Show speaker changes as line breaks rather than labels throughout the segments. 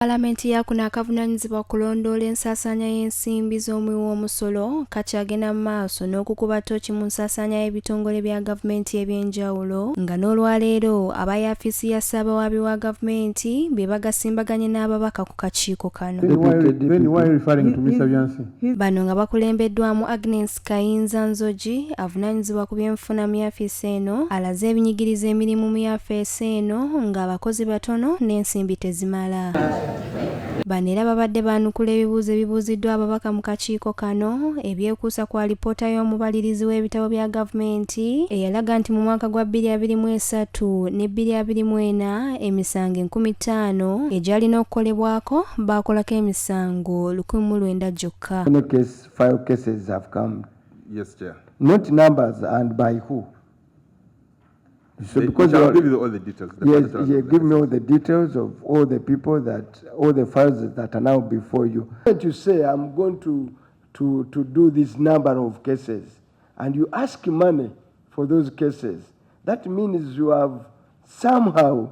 Palamenti ya kuno akavunaanyizibwa ku kulondoola ensaasaanya y'ensimbi z'omuwi w'omusolo kakyagenda mu maaso n'okukuba ttooci mu nsaasaanya y'ebitongole bya gavumenti eby'enjawulo nga n'olwaleero aba yaafiisi ya Ssaabawaabi wa gavumenti be bagasimbaganye n'ababaka ku kakiiko kano.
Then why referring to Mr. Byansi?
Bano nga bakulembeddwamu Agnes Kayinza Nzogi avunaanyizibwa ku byenfuna mu yaafiisi eno alaze ebinyigiriza emirimu mu yafeesi eno ng'abakozi batono n'ensimbi tezimala. Bano era babadde baanukula ebibuuzo ebibuuziddwa ababaka mu kakiiko kano ebyekuusa ku alipoota y'omubalirizi w'ebitabo bya gavumenti eyalaga nti mu mwaka gwa 2023 ne 2024 emisango 5000 egyalina okukolebwako baakolako emisango 1900 gyokka.
Many case, file cases have come,
Yes, Chair.
Not numbers and by who. So because
I'll
you are-
give you all the details. The
Yes,
particulars
yeah,
of the
give me
cases.
All the details of all the people that, all the files that are now before you. But you say, "I'm going to do this number of cases," and you ask money for those cases, that means you have somehow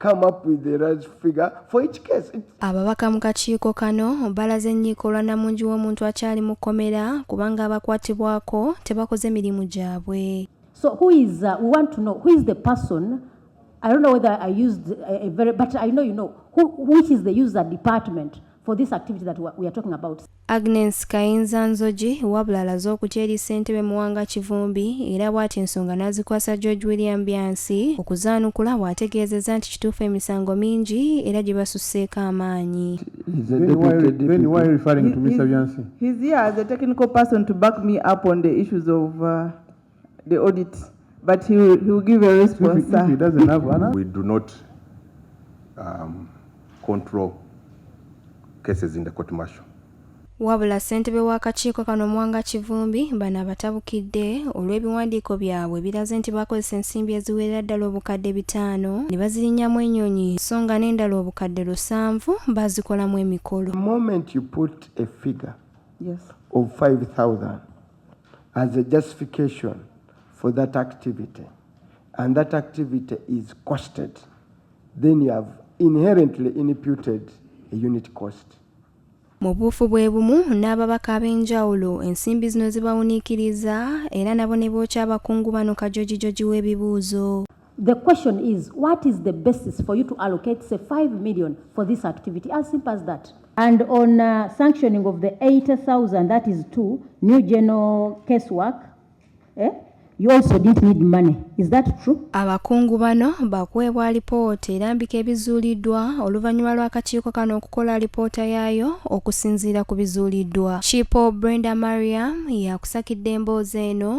come up with the right figure for each case.
Ababaka mu kakiiko kano balaze ennyiike olwa nnamungi w'omuntu akyali mu kkomera kubanga abakwatibwako tebakoze mirimu gyabwe.
So who is, we want to know, who is the person, I don't know whether I used a very, but I know you know, which is the user department for this activity that we are talking about.
Agnes Kayinza Nzogi wabula alaze okutya eri ssentebe Muwanga Kivumbi era bw'ati ensonga n'azikwasa George William Byansi okuzaanukula bw'ategeezezza nti kituufu emisango mingi era gye basusseeko amaanyi.
He's a deputy
Then why
DPP.
Referring to Mr. Byansi?
He's here as a technical person to back me up on the issues of the audit, but he will give a response,
If he
sir.
Doesn't have an
We do not control cases in the court martial.
Wabula ssentebe w'akakiiko kano Muwanga Kivumbi bano abatabukidde olw'ebiwandiiko byabwe biraze nti bakozesa ensimbi eziwerera ddala 5000 ne bazirinnyamu ennyonyi so nga n'endala 700,000 bazikolamu emikolo.
The moment you put a figure of 5,000 as a justification for that activity, and that activity is costed, then you have inherently imputed a unit cost.
Mu buufu bwe bumu n'ababaka ab'enjawulo ensimbi zino zibawuniikiriza era nabo ne bookya abakungu bano kajojijoji w'ebibuuzo.
The question is, what is the basis for you to allocate, say, 5 million for this activity? As simple as that. And on sanctioning of the 80,000, that is two, new general casework, eh? You also didn't need money. Is that true?
Abakungu bano bakuweebwa alipoota erambika ebizuuliddwa oluvannyuma lw'akakiiko kano okukola alipoota yaayo okusinziira ku bizuuliddwa. Chipo Brenda Mariam yakusakidde emboozi eno.